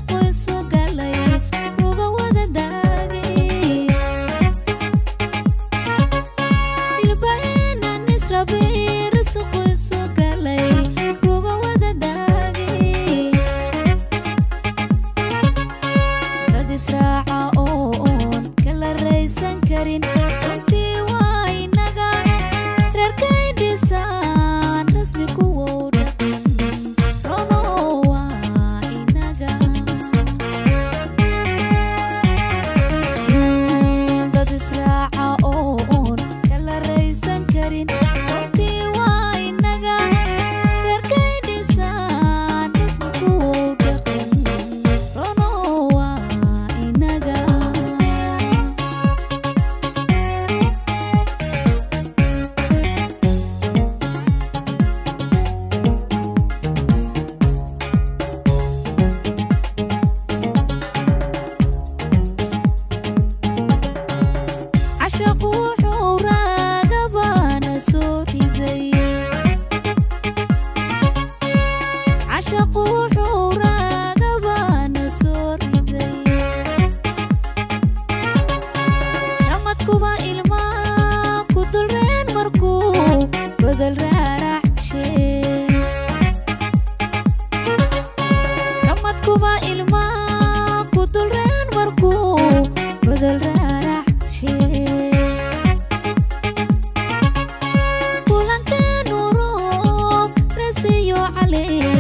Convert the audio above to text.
Risuqu isu galay ruga wada daagay. Ilbaheenan israbay, risuqu isu galay ruga wada daagay. Dad israaca oo oon kala raysan karin, runtii waa inaga. Reerkay dhisaan rasmi kuwow dhaqan rono waa inaga. Dad israaca oo oon kala raysan karin, runtii waa inaga. Reerkay dhisaan rasmi kuwow dhaqan rono waa inaga. Cashaqu wuxuu raagabaana soo riday, cashaqu wuxuu raagabaana soo riday. Ramadkuba ilmaa ku dulreen markuu godol raaracshe. Ramadkuba ilmaa ku dulreen markuu godol raaracshe. Kulankeenu roob rasiyo caleen